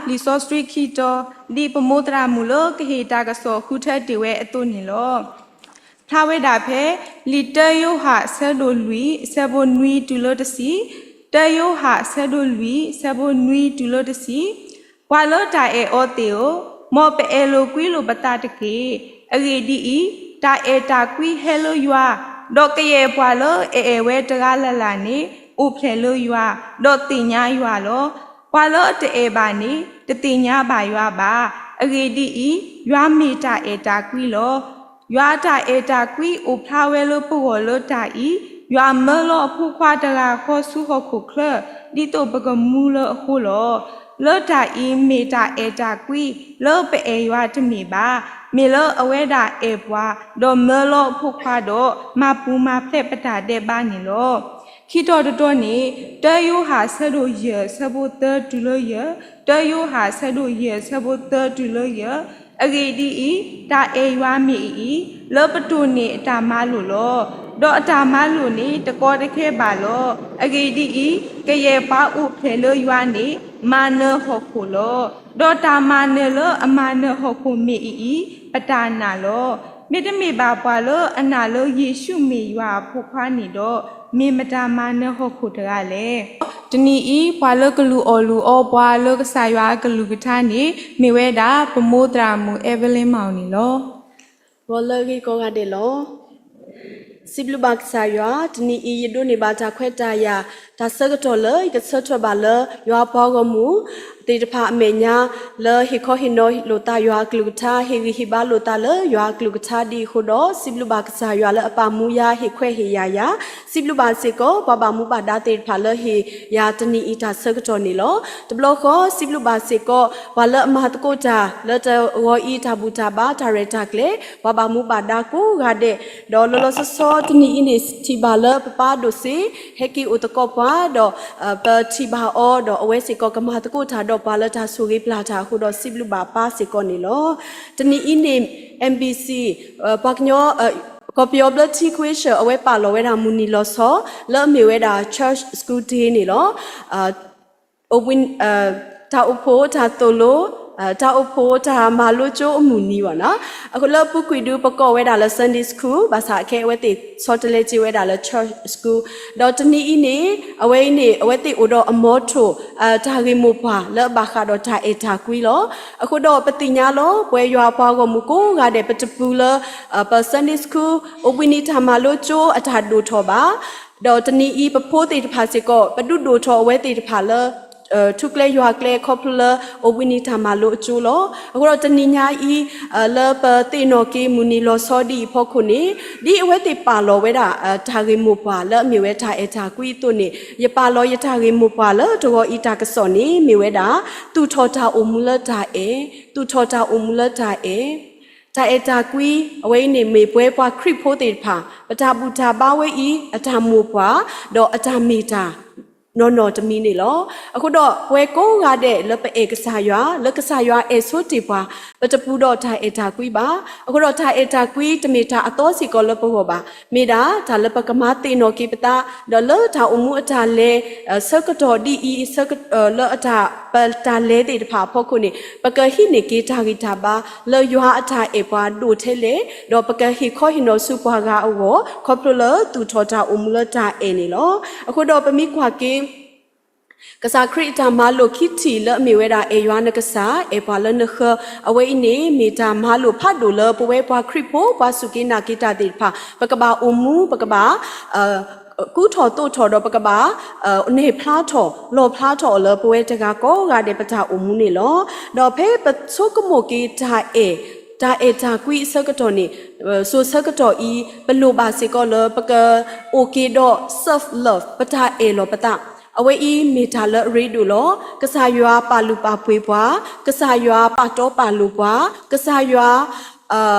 လံာ်စီဆှံခံတီၤ, ဒ်ပမိၢ်သရၣ်မုၣ်လၢကဟ့ၣ်တၢ်ကစီၣ်ဃုထၢတ့ၢ်ဝဲအသိးန့ၣ်လီၤ. ဖျါဝဲဒၣ်ဖဲ လံာ်တၢယိၤဟၣ်အဆၢဒိၣ်လွံၢ် အဆၢဖိနွံတုၤလၢတဆံ, တၢယိၤဟၣ်အဆၢဒိၣ်လွံၢ် အဆၢဖိနွံတုၤလၢတဆံ, ပှၤလၢတၢ်အဲၣ်အီၤသ့ၣ်ဧၢ, မ်ပအဲၣ်လိာ်ကွံလိာ်ပသးတက့ၢ်. အဂ့ၢ်ဒ်အံၤ, တၢ်အဲၣ်တၢ်ကွံဟဲလၢယွၤ, ဒီးကယဲၢ်ပှၤလၢအအဲၣ်ဝဲတဂၤလၢ်လၢ်န့ၣ် အိၣ်ဖျဲၣ်လၢယွၤ, ဒီးသ့ၣ်ညါယွၤလီၤ. ပှၤလၢအတအဲၣ်ဘၣ်န့ၣ် တသ့ၣ်ညါဘၣ်ယွၤဘၣ်. အဂ့ၢ်ဒ်အံၤ, ယွၤမ့ၢ်တၢ်အဲၣ်တၢ်ကွံလီၤ. ယွၤအတၢ်အဲၣ်တၢ်ကွံအိၣ်ဖျါဝဲလၢပဂီၢ်လၢတၢ်အံၤ, ယွၤမၢလီၤအဖိခွါတဂၤဃီဆူဟီၣ်ခိၣ်ချၢ, ဒ်သိးပကမူလၢအဃိလီၤ. လၢတၢ်အံၤမ့ၢ်တၢ်အဲၣ်တၢ်ကွံ, လၢပအဲၣ်ယွၤတမ့ၢ်ဘၣ်, မ့ၢ်လၢအဝဲဒၣ်အဲၣ်ပှၤ, ဒီးမၢလီၤအဖိခွါဒီး မၤပူၤမၤဖျဲးပတၢ်ဒဲးဘးန့ၣ်လီၤ. ခံတီၤတတီၤန့ၣ်, တၢယိၤဟၣ်အဆၢဒိၣ်ယဲၢ် အဆၢဖိသၢတုၤလၢယဲၢ်, တၢယိၤဟၣ်အဆၢဒိၣ်ယဲၢ် အဆၢဖိသၢတုၤလၢယဲၢ်, အဂ့ၢ်ဒ်အံၤ, တၢ်အဲၣ်ယွၤမ့ၢ်အံၤအံၤ, လၢပတိၢ်န့ၢ်အတၢ်မၤလိာ်လီၤ. ဒီးအတၢ်မၤလိာ်န့ၣ် တကီတခဲဘၣ်လီၤ. အဂ့ၢ်ဒ်အံၤ, ကယဲၢ်ပှၤအိၣ်ဖျဲၣ်လၢယွၤန့ၣ် မၤနၢၤဟီၣ်ခိၣ်လီၤ. ဒီးတၢ်မၤနၢၤလၢအမၤနၢၤဟီၣ်ခိၣ်မ့ၢ်အံၤအံၤ, ပတၢ်နာ်လီၤ. မ့တမ့ၢ်ဘၣ်ပှၤလၢအနာ်လၢယ့ၣ်ၡူးမ့ၢ်ယွၤအဖိခွါန့ၣ်ဒီး, မ့ၢ်မတၤမၤနၢၤဟီၣ်ခိၣ်တဂၤလဲၣ်. တနံၤအံၤ ပှၤလၢကလူၤအီၣ်လူၤအီပှၤလၢကစၢ်ယွၤအကလုၢ်ကထါန့ၣ် မ့ၢ်ဝဲဒၣ် ပမိၢ်သရၣ်မုၣ် Evelyn Mao န့ၣ်လီၤ. ဂီၤလၢအဂ့ၤကိးဂၤဒဲးလီၤ. စံးဘျုးဘၣ်ကစၢ်ယွၤ, တနံၤအံၤ ယဒိးန့ၢ်ဘၣ်တၢ်ခွဲးတၢ်ယာ်, တၢ်ဆၢကတီၢ်လၢယကဆၢထၢၣ်ဘၣ်လၢ ယွၤအပှၤဂီၢ်မုၢ်သ့ၣ်တဖၣ်အမဲာ်ညါ, လၢဟ့ၣ်ခီဟ့ၣ်နီၤလိာ်သးယွၤအကလုၢ်ကထါ, ဟ့ၣ်ဂံၢ်ဟ့ၣ်ဘါလိာ်သးလၢယွၤအကလုၢ်ကထါဒ်အံၤအဃိဒီး, စံးဘျုးဘၣ်ကစၢ်ယွၤလၢအပာ်မူယၤ ဟ့ၣ်ခွဲးဟ့ၣ်ယာ်ယၤ, စံးဘျုးဘၣ်စ့ၢ်ကီး ပှၤဘၣ်မူဘၣ်ဒါသ့ၣ်တဖၣ်လၢဟ့ၣ်ယၤတနံၤအံၤတၢ်ဆၢကတီၢ်န့ၣ်လီၤ. တဘျီဃီ စံးဘျုးဘၣ်စ့ၢ်ကီး ပှၤလၢအမၤသကိးတၢ် လၢတဂီၤအံၤ တၢ်ဘူၣ်တၢ်ဘါ တၢ်ရဲၣ်တၢ်ကျဲၤ, ပှၤဘၣ်မူဘၣ်ဒါကိးဂၤဒဲး, ဒီးလီၤလီၤဆီဆီတနံၤအံၤန့ၣ် ထံၣ်ဘၣ်လၢပပၢ်ဒိၣ်စ့ ဟဲက့ၤအိၣ်သကိးပှၤ, ဒီးပထံၣ်ဘၣ်အီၤ, ဒီးအဝဲစ့ၢ်ကီးကမၤသကိးတၢ်ဒီးပှၤလၢတၢ်ဆိၣ်ဂ့ၤပျၢ်တၢ်အဃိဒီး စံးဘျုးဘၣ်ပၢ်စ့ၢ်ကီးန့ၣ်လီၤ. တနံၤအံၤန့ၣ် M B C ပှၤကညီ ကီၢ်ပယီၤဘျၢထံခွ့ဆၢၣ် အဝဲပာ်လီၤဝဲဒၣ်မုၢ်နံၤလီၤဆီ လၢအမ့ၢ်ဝဲဒၣ် Church School Day န့ၣ်လီၤ. အိၣ်ဘှံး တၢ်အိၣ်ဖှိၣ်တၢ်သိၣ်လိ, တၢ်အိၣ်ဖှိၣ်တၢ်မၤလိကၠိအမုၢ်နံၤဘၣ်နီၤ. အဃိလၢအပူၤကွံာ်ဒုး ပကိးဝဲဒၣ်လၢ Sunday School ဘၣ်ဆၣ်ခဲအံၤအဝဲသ့ၣ်ဆီတလဲက့ၤဝဲဒၣ်လၢ Church School, ဒီးတနံၤအံၤန့ၣ် အဝဲအံၤန့ၣ် အဝဲသ့ၣ်အိၣ်ဒီးအမီထိၣ် တၢ်ဂ့ၢ်မိၢ်ပှၢ်လၢအဘၣ်ဃးဒီးတၢ်အဲၣ်တၢ်ကွံလီၤ. အဃိဒီးပသ့ၣ်ညါလီၤ ပဝဲယွၤအပှၤဂီၢ်မုၢ်ကိးဂၤဒဲး ပတပူၤလၢ ပ Sunday School အိၣ်ဘှံးနံၤတၢ်မၤလိကၠိအတၢ်ဒိၣ်ထီၣ်ဘၣ်. ဒီးတနံၤအံၤ ပဖိသ့ၣ်တဖၣ်စ့ၢ်ကီး ပဒုးဒိၣ်ထီၣ်အဝဲသ့ၣ်တဖၣ်လၢ ထူကျဲယွၤကျဲ ခီဖျိလၢအိၣ်ဘှံးနံၤတၢ်မၤလိအကၠိလီၤ. အဃိဒီးတနံၤညါအံၤ လၢပသ့ၣ်နီၣ်က့ၤမုၢ်နံၤလီၤဆီဒ်အံၤအဖီခိၣ်န့ၣ် ဒ်အဝဲသ့ၣ်ပာ်လီၤဝဲဒၣ် တၢ်ဂ့ၢ်မိၢ်ပှၢ်လၢအမ့ၢ်ဝဲတၢ်အဲၣ်တၢ်ကွံအသိးန့ၣ် ယပာ်လီၤယတၢ်ဂ့ၢ်မိၢ်ပှၢ်လၢတဂီၤအံၤတၢ်ကစီၣ်န့ၣ် မ့ၢ်ဝဲဒၣ် သူၣ်ထီၣ်တၢ်အိၣ်မူလၢတၢ်အဲၣ်, သူၣ်ထီၣ်တၢ်အိၣ်မူလၢတၢ်အဲၣ် တၢ်အဲၣ်တၢ်ကွံ အဝဲအံၤန့ၣ်မ့ၢ်ပဝဲပှၤခရံာ်ဖိသ့ၣ်တဖၣ် ပတၢ်ဘူၣ်တၢ်ဘါဝဲအံၤ အတၢ်မိၢ်ပှၢ် ဒီးအတၢ်မ့ၢ်တၢ်နီၢ်နီၢ်တမံၤန့ၣ်လီၤ. အဃိဒီးပဝဲကိးဂၤဒဲးလၢပအဲၣ်ကစၢ်ယွၤ လၢကစၢ်ယွၤအဲၣ်ဆိတ့ၢ်ပှၤ ပတပူၤဒီးတၢ်အဲၣ်တၢ်ကွံဘၣ်. အဃိဒီးတၢ်အဲၣ်တၢ်ကွံတမ့ၢ်တၢ်အသီစ့ၢ်ကီးလၢပဂီၢ်ဘၣ်. မ့ၢ်ဒၣ်တၢ်လၢပကမၤသ့ၣ်နီၣ်က့ၤပသး ဒီးလၢတၢ်အိၣ်မူအတၢ်လဲၤ ဆၢကတီၢ်ဒ်အံၤ လၢအတၢ် ပတၢ်လဲၤသ့ၣ်တဖၣ်အဖီခိၣ်န့ၣ် ပကဟံးန့ၢ်က့ၤတၢ်ဂံၢ်တၢ်ဘါ လၢယွၤအတၢ်အဲၣ်ပှၤဒိၣ်ထဲလဲၣ်, ဒီးပကဟ့ၣ်ခီဟ့ၣ်နီၤဆူပှၤဂၤအဂီၢ် ခီဖျိလၢသူၣ်ထီၣ်တၢ်အိၣ်မူလၢတၢ်အဲၣ်န့ၣ်လီၤ. အဃိဒီးပမ့ၢ်ကွၢ်က့ၤ ကစၢ်ခရံာ်အတၢ်မၤလိာ်ခံထံၣ်လၢအမ့ၢ်ဝဲဒၣ် အဲၣ်ယွၤနကစၢ် အဲၣ်ပှၤလၢနဃၢၤ အဝဲအံၤန့ၣ် မ့ၢ်တၢ်မၤလိာ်ဖးဒိၣ်လၢပဝဲပှၤခရံာ်ဖိ ပှၤစူၢ်က့ၤနာ်က့ၤတၢ်သ့ၣ်တဖၣ် ပကဘၣ်အိၣ်မူ ပကဘၣ် ကူထီၣ်သိးထီၣ်ဒီးပကဘၣ် နဲၣ်ဖျါထီၣ် လီၣ်ဖျါထီၣ်အီၤလၢပဝဲတဂၤကိးဂၤဒဲးပတၢ်အိၣ်မူန့ၣ်လီၤ. ဒီးဖဲပဆိကမိၣ်က့ၤတၢ်အဲၣ် တၢ်အဲၣ်တၢ်ကွံအဆၢကတီၢ်န့ၣ် စိၤဆၢကတီၢ်အံၤ ပလိၣ်ဘၣ်စ့ၢ်ကီးလၢပကအိၣ်က့ၤဒီး self love ပတၢ်အဲၣ်လီၤပသး အဝဲအံၤမ့ၢ်တၢ်လၢအရ့ဒိၣ်လီၤ. ကစၢ်ယွၤပာ်လုၢ်ပာ်ပှ့ၤပှၤ, ကစၢ်ယွၤပာ်တီပာ်လိၤပှၤ, ကစၢ်ယွၤ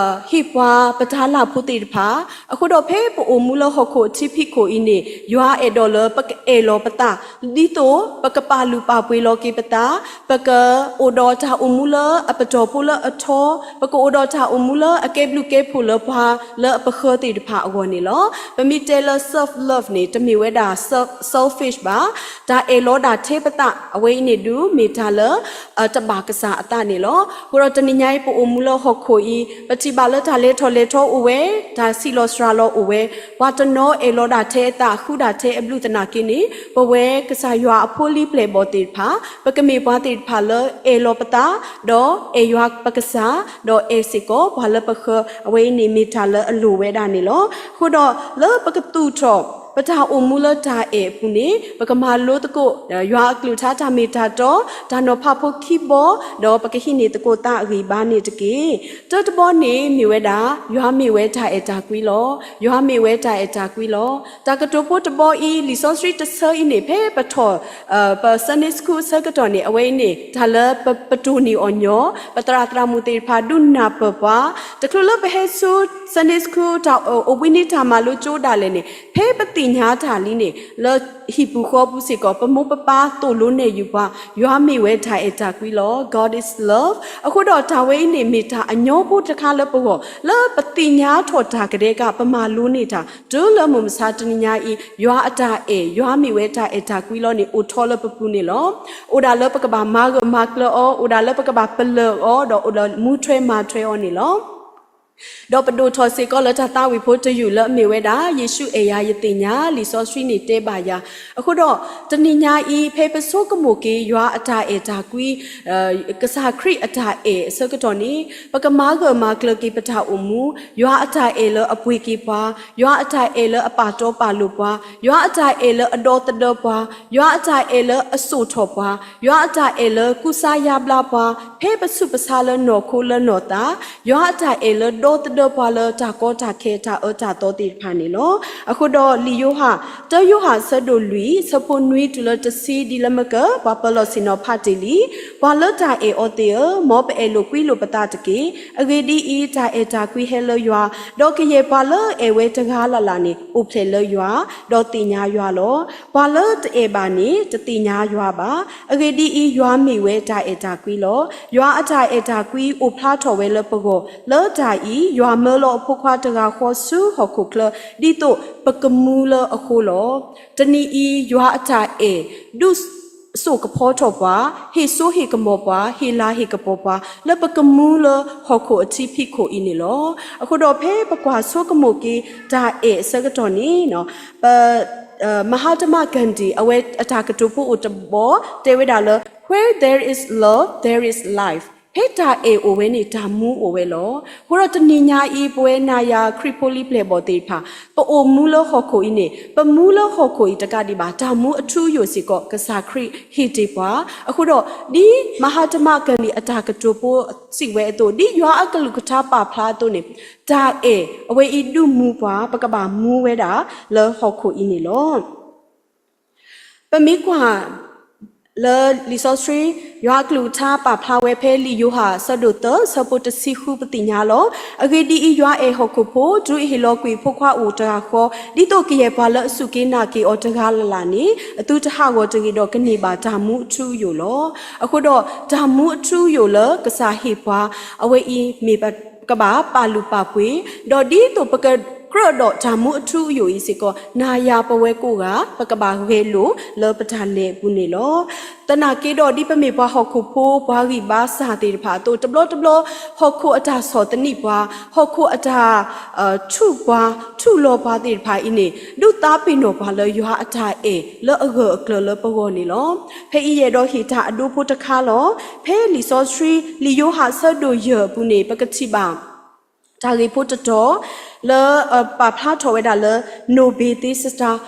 ဟ့ၣ်ပှၤပတၢ်လၢ်ဖိသ့ၣ်တဖၣ်, အဃိဒီးဖဲပအိၣ်မူလၢဟီၣ်ခိၣ်အထံဖံးခိၣ်အံၤန့ၣ် ယွၤအဲၣ်ဒိးလၢပကအဲၣ်လီၤပသး, ဒ်သိးပကပာ်လုၢ်ပာ်ပှ့ၤလီၤက့ၤပသး, ပကအိၣ်ဒီးတၢ်အိၣ်မူလၢအပတီၢ်ဖိလၢအထီ, ပကအိၣ်ဒီးတၢ်အိၣ်မူလၢအကဲဘျုးကဲဖှိၣ်လၢပှၤလၢအပဃၢၤသ့ၣ်တဖၣ်အဂီၢ်န့ၣ်လီၤ. ပမ့ၢ်တဲလၢ self love န့ၣ် တမ့ၢ်ဝဲဒၣ် self- selfish ဘၣ်. တၢ်အဲၣ်လီၤဒၣ်ထဲပသး အဝဲအံၤန့ၣ်ဒုး မ့ၢ်တၢ်လၢ တဘၣ်ကစၢ်အသးန့ၣ်လီၤ. အဃိဒီးတနံၤညါအံၤ ပအိၣ်မူလၢဟီၣ်ခိၣ်အံၤ ပထံၣ်ဘၣ်လၢတၢ်လဲၤထီၣ်လဲၤထီအိၣ်ဝဲ, တၢ်ဆံးလီၤစှၤလီၤအိၣ်ဝဲ, ပှၤတနီၤအဲၣ်လီၤဒၣ်ထဲအသး ဃုဒၣ်ထဲအဘျုးသနာ်က့န့ၣ် ပဝဲကစၢ်ယွၤအဖိလံၤပျဲၢ်ဘီၣ်သ့ၣ်တဖၣ် ပကမ့ၢ်ပှၤသ့ၣ်တဖၣ်လၢအဲၣ်လီၤပသး, ဒီးအဲၣ်ယွၤပကစၢ်, ဒီးအဲၣ်စ့ၢ်ကီးပှၤလၢပဃၢၤ အဝဲအံၤန့ၣ်မ့ၢ်တၢ်လၢအလိၣ်ဝဲဒၣ်န့ၣ်လီၤ. အဃိဒီး လၢပကသူၣ်ထီၣ် ပတၢ်အိၣ်မူလၢတၢ်အဲၣ်အပူၤန့ၣ် ပကမၤလိသကိး ယွၤအကလုၢ်ကထါတၢ်မ့ၢ်တၢ်တီ တၢ်နီၤဖးဖိခံဘီ, ဒီးပကဟံးန့ၢ်သကိးသးအဂံၢ်ဘါန့ၣ်တက့ၢ်. တၢတဘီန့ၣ်မ့ၢ်ဝဲဒၣ် ယွၤမ့ၢ်ဝဲတၢ်အဲၣ်တၢ်ကွံလီၤ. ယွၤမ့ၢ်ဝဲတၢ်အဲၣ်တၢ်ကွံလီၤ. တၢ်ကတိၤဖိတဘီအံၤ လံာ်စီဆှံတဆၢအံၤန့ၣ် ဖဲပထီၣ် ပ Sunday School အဆၢကတီၢ်န့ၣ် အဝဲအံၤန့ၣ် တၢ်လၢပ ပတိၢ်နီၣ်အီၤညီ, ပသရၣ်သရၣ်မုၣ်သ့ၣ်တဖၣ် ဒုးနၢ်ပၢၢ်ပှၤ, တချုးလၢပဟဲဆူ Sunday School တၢ်အိၣ်ဘှံးနံၤတၢ်မၤလိကၠိဒၣ်လဲာ်န့ၣ် ဖဲပသ့ၣ်ညါတၢ်လံန့ၣ် လၢဟံၣ်ပူၤဃီပူၤစ့ၢ်ကီး ပမိၢ်ပပၢ်သိၣ်လိနဲၣ်ယုာ်ပှၤ, ယွၤမ့ၢ်ဝဲတၢ်အဲၣ်တၢ်ကွံလီၤ. God is love. အဃိဒီးတၢ်ဝဲအံၤန့ၣ် မ့ၢ်တၢ်အညီဖိတခါလၢပဂီၢ်, လၢပသ့ၣ်ညါထီၣ်တၢ်ကဒဲက ပမၤလိန့ၢ်တၢ် တုၤလၢမုၢ်မဆါတနံၤညါအံၤ ယွၤအတၢ်အဲၣ်, ယွၤမ့ၢ်ဝဲတၢ်အဲၣ်တၢ်ကွံလီၤန့ၣ် အိၣ်ထီၣ်လၢပပူၤန့ၣ်လီၤ. အိၣ်ဒၣ်လၢပကဘၣ်မၤဂၢၢ်မၤကျၢၤအီၤ, အိၣ်ဒၣ်လၢပကဘၣ်ပလၢၢ်အီၤ, ဒီးအိၣ်ဒီးမူထွဲမၤထွဲအီၤန့ၣ်လီၤ. ဒီးပဒိၣ်ထီၣ်စ့ၢ်ကီးလၢတၢ်သးဝံၣ်ဖိတယုၢ်လၢအမ့ၢ်ဝဲဒၣ် ယ့ၣ်ၡူးအဲၣ်ယၤယသ့ၣ်ညါ, လံာ်စီဆှံန့ၣ်တဲဘၣ်ယၤ. အဃိဒီး တနံၤညါအံၤ ဖဲပဆိကမိၣ်က့ၤ ယွၤအတၢ်အဲၣ်တၢ်ကွံ ကစၢ်ခရံာ်အတၢ်အဲၣ်အဆၢကတီၢ်န့ၣ် ပကမၤဂၢၢ်မၤကျၢၤက့ၤပတၢ်အိၣ်မူ, ယွၤအတၢ်အဲၣ်လၢအပှ့ၤက့ၤပှၤ, ယွၤအတၢ်အဲၣ်လၢအပာ်တီပာ်လိၤပှၤ, ယွၤအတၢ်အဲၣ်လၢအဒီသဒၢပှၤ, ယွၤအတၢ်အဲၣ်လၢအစိာ်ထီၣ်ပှၤ, ယွၤအတၢ်အဲၣ်လၢကူစါယါဘျါပှၤ, ဖဲပဆူးပဆါလၢနီၢ်ခိလၢနီၢ်သး, ယွၤအတၢ်အဲၣ်လၢဒီသဒၢပှၤလၢတၢ်ကီတၢ်ခဲတၢ်အၢတၢ်သီသ့ၣ်တဖၣ်န့ၣ်လီၤ. အဃိဒီးလံာ်ယိၤဟၣ်, တၢယိၤဟၣ်အဆၢဒိၣ်လွံၢ် အဆၢဖိနွံတုၤလၢတဆံ ဒ်လၢမၢကၢၢ် ပှၤပၢၤလီၢ်ဆ့ၣ်နီၤဖးတ့ၢ်လံ, ပှၤလၢတၢ်အဲၣ်အီၤသ့ၣ်ဧၢ, မ်ပအဲၣ်လိာ်ကွံလိာ်ပသးတက့ၢ်. အဂ့ၢ်ဒ်အံၤ, တၢ်အဲၣ်တၢ်ကွံဟဲလၢယွၤ, ဒီးကယဲၢ်ပှၤလၢအအဲၣ်ဝဲတဂၤလၢ်လၢ်န့ၣ် အိၣ်ဖျဲၣ်လၢယွၤ, ဒီးသ့ၣ်ညါယွၤလီၤ. ပှၤလၢတအဲၣ်ဘၣ်န့ၣ် တသ့ၣ်ညါယွၤဘၣ်. အဂ့ၢ်ဒ်အံၤ, ယွၤမ့ၢ်ဝဲတၢ်အဲၣ်တၢ်ကွံလီၤ. ယွၤအတၢ်အဲၣ်တၢ်ကွံအိၣ်ဖျါထီၣ်ဝဲလၢပဂီၢ်, လၢတၢ်အံၤ ယွၤမၢလီၤအဖိခွါတဂၤဃီဆူဟီၣ်ခိၣ်ချၢ, ဒ်သိးပကမူလၢအဃိလီၤ. တနံၤအံၤ ယွၤအတၢ်အဲၣ် ဒုးစိာ်ကဖီထီၣ်ပှၤ, ဟ့ၣ်စိဟ့ၣ်ကမီၤပှၤ, ဟ့ၣ်လၤဟ့ၣ်ကပီၤပှၤ လၢပကမူလၢဟီၣ်ခိၣ်အထံဖံးခိၣ်အံၤန့ၣ်လီၤ. အဃိဒီးဖဲပကွၢ်ဆိကမိၣ်က့ၤတၢ်အဲၣ်အဆၢကတီၢ်န့ၣ် ပ Mahatma Gandhi အဝဲအတၢ်ကတိၤဖိအိၣ်တဘီ တဲဝဲဒၣ်လၢ Where there is love, there is life. ဖဲတၢ်အဲၣ်အိၣ်ဝဲန့ၣ် တၢ်မူအိၣ်ဝဲလီၤ. အဃိဒီးတနံၤညါအံၤ ပဝဲနၤယၤခရံာ်ဖိလံၤပျဲၢ်ဘီၣ်သ့ၣ်တဖၣ် ပအိၣ်မူလၢဟီၣ်ခိၣ်အံၤန့ၣ် ပမူလၢဟီၣ်ခိၣ်အံၤတကးဒံးဘၣ် တၢ်မူအထူအယိာ်စ့ၢ်ကီး ကစၢ်ခရံာ်ဟ့ၣ်တ့ၢ်ပှၤ. အဃိဒီး ဒ် Mahatma Gandhi အတၢ်ကတိၤဖိစံးဝဲအသိး ဒ်ယွၤအကလုၢ်ကထါပာ်ဖျါအသိးန့ၣ် တၢ်အဲၣ်အဝဲအံၤဒုးမူပှၤ ပကဘၣ်မူဝဲဒၣ်လၢဟီၣ်ခိၣ်အံၤန့ၣ်လီၤ. ပမ့ၢ်ကွၢ် လၢလံာ်စီဆှံ ယွၤအကလုၢ်ကထါပာ်ဖျါဝဲဖဲလံာ်ယိၤဟၣ်အဆၢဒိၣ်သၢ အဆၢဖိတဆံဃု ပသ့ၣ်ညါလီၤ. အဂ့ၢ်ဒ်အံၤ, ယွၤအဲၣ်ဟီၣ်ခိၣ်ဖိ တုၤအဟ့ၣ်လီၤကွံာ်အဖိခွါအိၣ်တဂၤဃီ, ဒ်သိးကယဲၢ်ပှၤလၢအစူၢ်က့ၤနာ်က့ၤအီၤတဂၤလၢ်လၢ်န့ၣ် အသုတဟးဂီၤတဂ့ၤဒီးကန့ၢ်ဘၣ်တၢ်မူအထူအယိာ်လီၤ. အဃိဒီး တၢ်မူအထူအယိာ်လၢကစၢ်ဟ့ၣ်ပှၤ အဝဲအံၤမ့ၢ်ပကဘၣ်ပာ်လုၢ်ပာ်ပှ့ၤ, ဒီးဒ်သိးပကကြၢးဒီးတၢ်မူအထူအယိာ်အံၤစ့ၢ်ကီး နၤယၤပဝဲကိးဂၤ ပကဘၣ်ဂဲၤလိာ်လၢပတၢ်လဲၤအပူၤန့ၣ်လီၤ. သနာ်က့ဒီး ဒ်ပမ့ၢ်ပှၤဟီၣ်ခိၣ်ဖိ ပှၤဂံၢ်ဘါစၢ်သ့ၣ်တဖၣ်အသိး တဘျီတဘျီ ဟီၣ်ခိၣ်အတၢ်ဆီၣ်သနံးပှၤ, ဟီၣ်ခိၣ်အတၢ် ထူးပှၤ ထူးလီၤပှၤသ့ၣ်တဖၣ်အံၤန့ၣ် ဒုးသးပ့ၤနီၣ်ပှၤလၢယွၤအတၢ်အဲၣ်လၢအဂၢၢ်အကျၢၤလၢပဂီၢ်န့ၣ်လီၤ. ဖဲအံၤယအဲၣ်ဒိးဟ့ၣ်တၢ်အဒိဖိတခါလီၤ. ဖဲလံာ်စီဆှံ လံာ်ယိၤဟၣ်အဆၢဒိၣ်ယဲၢ်အပူၤန့ၣ် ပကထံၣ်ဘၣ် တၢ်ဂ့ၢ်ဖိတတီၤ လၢ ပာ်ဖျါထီၣ်ဝဲဒၣ်လၢ နိၣ်ဘ့းသ့စတၢၤ,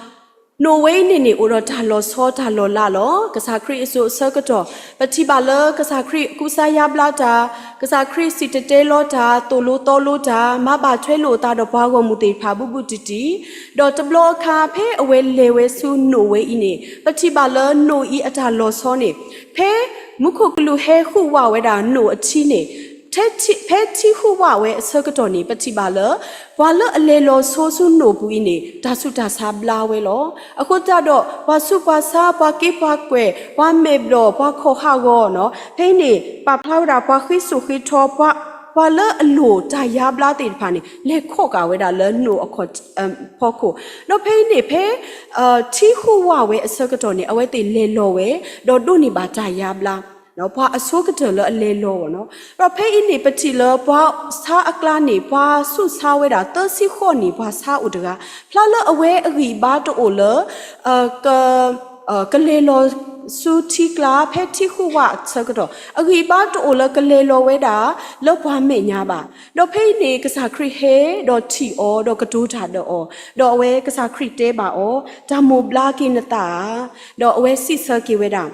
နိၣ်ဝဲအံၤန့ၣ်န့ၣ် အိၣ်ဒီးတၢ်လီၤဆီတၢ်လီၤလးလီၤ. ကစၢ်ခရံာ်အစိၤအဆၢကတီၢ် ပထံၣ်ဘၣ်လၢကစၢ်ခရံာ်ကူစါယါဘျါတၢ်, ကစၢ်ခရံာ်စံၣ်တဲၤတဲလီၤတၢ်, သိၣ်လိသီလိတၢ်, မၤဘၣ်ထွဲလိာ်အသးဒီးပှၤဂီၢ်မုၢ်သ့ၣ်တဖၣ်ဘူးဘူးတံၢ်တံၢ်, ဒီးတဘျီအခါ ဖဲအဝဲလဲၤဝဲဆူနိၣ်ဝဲအံၤန့ၣ် ပထံၣ်ဘၣ်လၢနိၣ်အံၤအတၢ်လီၤဆီန့ၣ် ဖဲမူခိၣ်ကလူးဟဲဃုဝဲဒၣ်နိၣ်အထံန့ၣ် ထဲထံ, ဖဲထံဟူးဝးဝဲအဆၢကတီၢ်န့ၣ် ပထံၣ်ဘၣ်လၢ ပှၤလၢအလဲၤလီၤဆိဆူနိၣ်ပူၤအံၤန့ၣ် တၢ်ဆူးတၢ်ဆါဘျါဝဲလီၤ. အဃိသတးဒီး ပှၤဆူးပှၤဆါ, ပှၤက့ပှၤကွဲၢ်, ပှၤမဲာ်ဘျီၣ်, ပှၤခီၣ်ဟးဂီၤနီၤ, ဖဲအံၤန့ၣ် ပာ်ဖျါဝဲဒၣ် ပှၤဃ့စိာ်ဃ့ထီ, ပှၤ, ပှၤလၢအလိၣ်တၢ်ယါဘျါသ့ၣ်တဖၣ်န့ၣ် လဲၤခီၣ်ကၢ်ဝဲဒၣ်လၢနိၣ်အဖီခိၣ်, ဒီးဖဲအံၤန့ၣ် ဖဲ ထံဟူးဝးဝဲအဆၢကတီၢ်န့ၣ် အဝဲသ့ၣ်လဲၤလီၤဝဲ, ဒီးဒိးန့ၢ်ဘၣ်တၢ်ယါဘျါ ပှၤအဆိကတၢၢ်လၢအလဲၤလီၤအဂီၢ်နီၤ. ဒီးဖဲအံၤန့ၣ် ပထံၣ်လၢပှၤဆါအကျါန့ၣ် ပှၤဆူးဆါဝဲဒၣ် သၢဆံဃိးနံၣ် ပှၤဆါအိၣ်တဂၤ, ဖျါလၢအဝဲအဂံၢ်အဘါတအိၣ်လၢ က, ကလဲၤလီၤဆူထံကျါ ဖဲထံဟူးဝးအဆၢကတီၢ် အဂံၢ်အဘါတအိၣ်လၢကလဲၤလီၤဝဲဒၣ် လၢပှၤမဲာ်ညါဘၣ်. ဒီးဖဲအံၤန့ၣ် ကစၢ်ခရံာ်ဟဲဒီးထံၣ်အီၤ ဒီးကတိၤတၢ်ဒီးအီၤ, ဒီးအဝဲကစၢ်ခရံာ်တဲဘၣ်အီၤ, တၢ်မိၣ်ဘျါက့ၤနသးဧါ, ဒီးအဝဲစံးဆၢက့ၤဝဲဒၣ်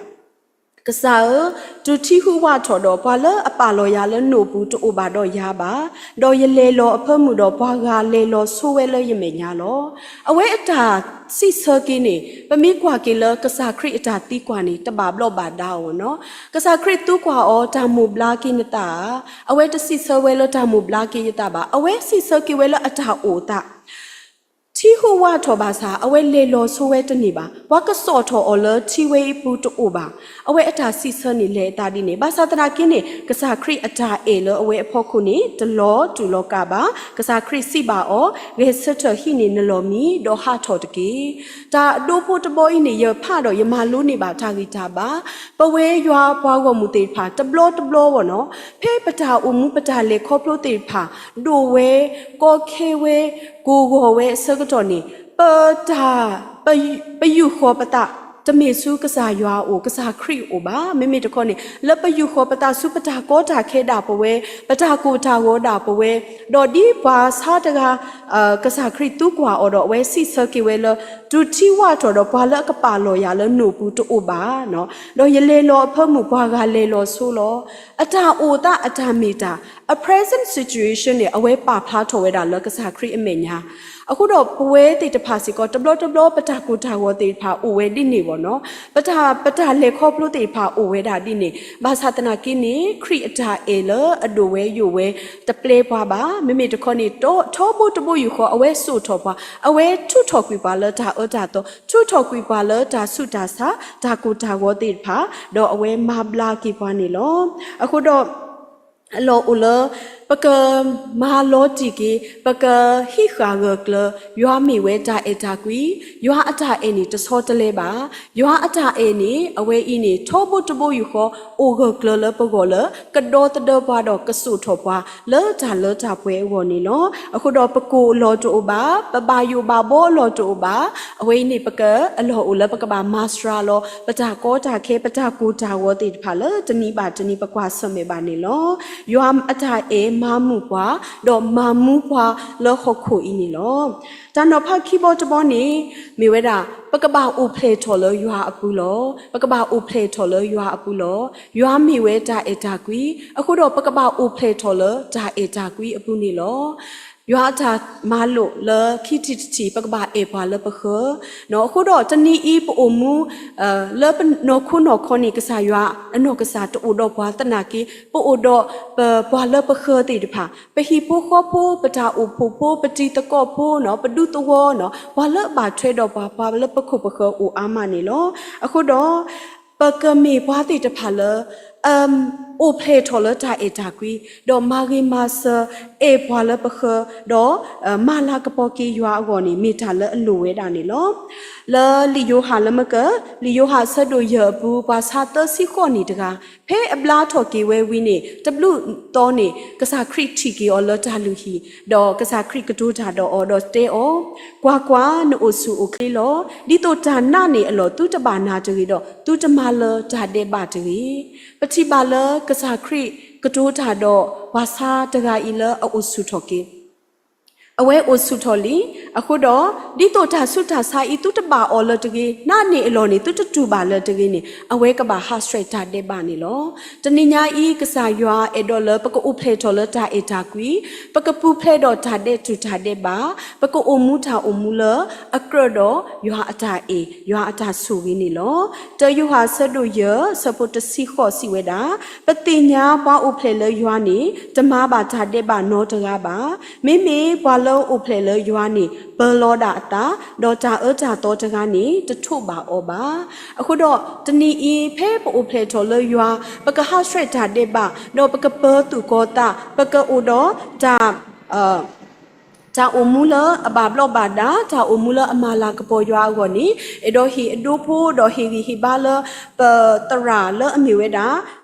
ကစၢ်ဧၢ, တုၤထံဟူးဝးထီၣ်ဒီး ပှၤလၢအပာ်လီၤယၤလၢနိၣ်ပူၤတအိၣ်ဘၣ်ဒီးယၤဘၣ်, ဒီးယလဲၤလီၤအဖၢမုၢ်ဒီး ပှၤဂၤလဲၤလီၤဆိဝဲလၢယမဲာ်ညါလီၤ. အဝဲအတၢ်စံးဆၢက့ၤန့ၣ် ပမ့ၢ်ကွၢ်က့ၤလၢကစၢ်ခရံာ်အတၢ်သံကွၢ်န့ၣ် တဘၣ်ဘျီးဘၣ်ဒါအီၤနီၤ. ကစၢ်ခရံာ်သံကွၢ်အီၤ တၢ်မိၣ်ဘျါက့ၤနသးဧါ, အဝဲတစံးဆၢဝဲလၢတၢ်မိၣ်ဘျါက့ၤယသးဘၣ်, အဝဲစံးဆၢက့ၤဝဲလၢအတၢ်အိၣ်အသး ထံဟူးဝးထီၣ်ဘၣ်ဆၣ် အဝဲလဲၤလီၤဆိဝဲတန့ၢ်ဘၣ်, ပှၤကစိာ်ထီၣ်အီၤလၢထံဝဲအံၤပူၤတအိၣ်ဘၣ်. အဝဲအတၢ်စံးဆၢန့ၣ်လဲၤအသးဒ်န့ၣ်, ဘၣ်ဆၣ်သနာ်က့န့ၣ် ကစၢ်ခရံာ်အတၢ်အဲၣ်လၢအဝဲအဖီခိၣ်န့ၣ် တလီၤတူာ်လီၤကာ်ဘၣ်. ကစၢ်ခရံာ်စံးဘၣ်အီၤ, ဂဲၤဆၢထၢၣ်ဟံးန့ၢ်နလီၢ်မံ ဒီးဟးထီၣ်တက့ၢ်. တၢ်ဒိဖိတဘီအံၤန့ၣ် ယဖးဒီးယမၤလိန့ၢ်ဘၣ်တၢ်ဂံၢ်တၢ်ဘါ, ပဝဲယွၤပှၤဂီၢ်မုၢ်သ့ၣ်တဖၣ် တဘျီတဘျီဘၣ်နီၤ, ဖဲပတၢ်အိၣ်မူပတၢ်လဲၤခီဖျိသ့ၣ်တဖၣ် ဒိၣ်ဝဲ, ကီခဲဝဲ, ကိၢ်ဂီၤဝဲအဆၢကတီၢ်န့ၣ် ပတၢ်, ပ, ပယူာ်ဃီၤပသး တမ့ၢ်ဆူကစၢ်ယွၤအအိၣ် ကစၢ်ခရံာ်အအိၣ်ဘၣ်. မ့မ့ၢ်တခီန့ၣ် လၢပယူာ်ဃီၤပသးဆူပတၢ်ကီတၢ်ခဲဒၣ်ပဝဲ, ပတၢ်ကိၢ်တၢ်ဂီၤဒၣ်ပဝဲ, ဒီးဒ်ပှၤဆါတဂၤ ကစၢ်ခရံာ်သံကွၢ်အီၤဒီး အဝဲစံးဆၢက့ၤဝဲလၢ တုၤထံဝးထီၣ်ဒီး ပှၤလၢအကပာ်လီၤယၤလၢနိၣ်ပူၤတအိၣ်ဘၣ်, ဒီးယလဲၤလီၤအဖၢမုၢ် ပှၤဂၤလဲၤလီၤဆိလီၤ. အတၢ်အိၣ်အသးအတၢ်မ့ၢ်တၢ်, အ present situation န့ၣ် အဝဲပာ်ဖျါထီၣ်ဝဲဒၣ်လၢကစၢ်ခရံာ်အမဲာ်ညါ. အဃိဒီးပဝဲသ့ၣ်တဖၣ်စ့ၢ်ကီး တဘျီတဘျီပတၢ်ကိၢ်တၢ်ဂီၤသ့ၣ်တဖၣ်အိၣ်ဝဲဒ်န့ၣ်ဘၣ်နီၤ, ပတၢ်, ပတၢ်လဲၤခီဖျိသ့ၣ်တဖၣ်အိၣ်ဝဲဒၣ်ဒ်န့ၣ်, ဘၣ်ဆၣ်သနာ်က့န့ၣ် ခရံာ်အတၢ်အဲၣ်လၢအဒိၣ်ဝဲယိာ်ဝဲ တပျဲပှၤဘၣ်. မ့မ့ၢ်တခီန့ၣ် ထီဘိတဘိယူၢ်ဃီ အဝဲစိာ်ထီၣ်ပှၤ, အဝဲထုးထီၣ်ကွံာ်ပှၤလၢတၢ်အၢတၢ်သီ, ထုးထီၣ်ကွံာ်ပှၤလၢတၢ်ဆူးတၢ်ဆါ, တၢ်ကိၢ်တၢ်ဂီၤသ့ၣ်တဖၣ်, ဒီးအဝဲမၤဘျါက့ၤပှၤန့ၣ်လီၤ. အဃိဒီး အလီၢ်အိၣ်လၢ ပကမၤလီၤတံၢ်က့ၤ, ပကဟံးဃာ်ဂၢၢ်ကျၢၤ ယွၤမ့ၢ်ဝဲတၢ်အဲၣ်တၢ်ကွံ, ယွၤအတၢ်အဲၣ်န့ၣ် တဆီတလဲဘၣ်. ယွၤအတၢ်အဲၣ်န့ၣ် အဝဲအံၤန့ၣ် ထီဘိတဘိယူၢ်ဃီ အိၣ်ဂၢၢ်ကျၢၤလၢပဂီၢ်လၢ ကဒီသဒၢပှၤဒီးကစိာ်ထီၣ်ပှၤ လၢတၢ်လၢတၢ်ပှဲၤအဂီၢ်န့ၣ်လီၤ. အဃိဒီးပကိၢ်အလီၢ်တအိၣ်ဘၣ်, ပဘၣ်ယိၣ်ဘၣ်ဘီအလီၢ်တအိၣ်ဘၣ်, အဝဲအံၤန့ၣ် ပက, အလီၢ်အိၣ်လၢပကဘၣ်မၤစှၤလီၤ ပတၢ်ကီတၢ်ခဲ ပတၢ်ကိၢ်တၢ်ဂီၤသ့ၣ်တဖၣ်လၢတနံၤဘၣ်တနံၤ ပကွၢ်ဆၢၣ်မဲာ်ဘၣ်န့ၣ်လီၤ. ယွၤအတၢ်အဲၣ်မၤမုာ်ပှၤ, ဒီးမၤမူပှၤလၢဟီၣ်ခိၣ်အံၤန့ၣ်လီၤ. တၢ်နီၤဖးခံဘီတဘီန့ၣ် မ့ၢ်ဝဲဒၣ် ပကဘၣ်အိၣ်ဖျဲၣ်ထီၣ်လၢယွၤအပူၤလီၤ. ပကဘၣ်အိၣ်ဖျဲၣ်ထီၣ်လၢယွၤအပူၤလီၤ. ယွၤမ့ၢ်ဝဲတၢ်အဲၣ်တၢ်ကွံ, အဃိဒီးပကဘၣ်အိၣ်ဖျဲၣ်ထီၣ်လၢတၢ်အဲၣ်တၢ်ကွံအပူၤန့ၣ်လီၤ. ယွၤအတၢ်မၤလိာ်လၢခံထံၣ်တထံၣ် ပကဘၣ်အဲၣ်ပှၤလၢပဃၢၤ, အဃိဒီးတနံၤအံၤပအိၣ်မူ လၢပနီၢ်ခိနီၢ်ခီန့ၣ် ကစၢ်ယွၤအနီၢ်ကစၢ်တအိၣ်ဒီးပှၤသနာ်က့ ပအိၣ်ဒီးပပှၤလၢပဃၢၤသ့ၣ်တဖၣ်, ပဟံၣ်ဖိဃီဖိ, ပတၢ်အိၣ်ဖှိၣ်ဖိ, ပတံၤသကိးဖိ, ပဒူသဝီ, ပှၤလၢအဘၣ်ထွဲဒီးပှၤ, ပှၤလၢပခိၣ်ပဃၢၤအိၣ်အါမးန့ၣ်လီၤ. အဃိဒီး ပကမ့ၢ်ပှၤသ့ၣ်တဖၣ်လၢ အိၣ်ဖျဲၣ်ထီၣ်လၢတၢ်အဲၣ်တၢ်ကွံ, ဒီးမၤဂ့ၤမၤစၢၤ အဲၣ်ပှၤလၢပဃၢၤ, ဒီးမၤလၤကပီၤက့ၤယွၤအဂီၢ်န့ၣ် မ့ၢ်တၢ်လၢအလိၣ်ဝဲဒၣ်န့ၣ်လီၤ. လၢလံာ်ယိၤဟၣ်လၢမကၢၢ်, လံာ်ယိၤဟၣ်အဆၢဒိၣ်ယဲၢ်အပူၤ ပှၤဆါသၢဆံဃိးနံၣ်တဂၤ, ဖဲအဘျါထီၣ်က့ၤဝဲဝံၤန့ၣ် တဘျုးသီန့ၣ် ကစၢ်ခရံာ်ထံၣ်က့ၤအီၤလၢတၢ်လုၢ်ဟံၣ်, ဒီးကစၢ်ခရံာ်ကတိၤတၢ်ဒီးအီၤဒီးတဲအီၤ, ကွၢ်ကွၢ်, နအိၣ်ဆူၣ်အိၣ်ချ့လီၤ. ဒ်သိးတၢ်နာ်န့ၣ်အလီၢ် သုတဘၣ်နာ်တဂ့ၤဒီး သုတမၤလၢတၢ်ဒဲးဘးတဂ့ၤ. ပထံၣ်ဘၣ်လၢကစၢ်ခရံာ်ကတိၤတၢ်ဒီးပှၤဆါတဂၤအံၤလၢအအိၣ်ဆူၣ်ထီၣ်က့ၤ အဝဲအိၣ်ဆူၣ်ထီၣ်လံ. အဃိဒီး, ဒ်သိးတၢ်ဆူးတၢ်ဆါအံၤ သုတဘၣ်အီၤလၢၤတဂ့ၤ, နးန့ၢ်အလီၢ်န့ၣ် သုတတူၢ်ဘၣ်လၢၤတဂ့ၤန့ၣ် အဝဲကဘၣ်ဟးဆှဲးတၢ်ဒဲးဘးန့ၣ်လီၤ. တနံၤညါအံၤ ကစၢ်ယွၤအဲၣ်ဒိးလၢပကအိၣ်ဖျဲၣ်ထီၣ်လၢတၢ်အဲၣ်တၢ်ကွံ, ပကပူၤဖျဲးဒီးတၢ်ဒဲးတူၢ်တၢ်ဒဲးဘး, ပကအိၣ်မူတၢ်အိၣ်မူလၢအကြၢးဒီးယွၤအတၢ်အဲၣ်, ယွၤအတၢ်ဆိၣ်ဂ့ၤန့ၣ်လီၤ. တၢယိၤဟၣ်အဆၢဒိၣ်ယဲၢ် အဆၢဖိတဆံဃိးစံးဝဲဒၣ်, ပသ့ၣ်ညါပှၤအိၣ်ဖျဲၣ်လၢယွၤန့ၣ် တမၤဘၣ်တၢ်ဒဲးဘးနီတဂၤဘၣ်. မ့မ့ၢ်ပှၤလၢအအိၣ်ဖျဲၣ်လၢယွၤန့ၣ် ပၢၤလီၤဒၣ်အသး, ဒီးတၢ်အၢတၢ်သီတဂၤန့ၣ် တထိးဘၣ်အီၤဘၣ်. အဃိဒီးတနံၤအံၤ ဖဲပအိၣ်ဖျဲၣ်ထီၣ်လၢယွၤ, ပကဟးဆှဲးတၢ်ဒဲးဘး, ဒီးပကပၢၤသူၣ်ကီၤသး, ပကအိၣ်ဒီးတၢ် တၢ်အိၣ်မူလၢအဘၣ်ဘျီးဘၣ်ဒါ, တၢ်အိၣ်မူလၢအမၤလၤကပီၤယွၤအဂီၢ်န့ၣ်, အဲၣ်ဒိးဟ့ၣ်အဒိဖိ ဒီးဟ့ၣ်ဂံၢ်ဟ့ၣ်ဘါလၢ ပသရၣ်လၢအမ့ၢ်ဝဲဒၣ်,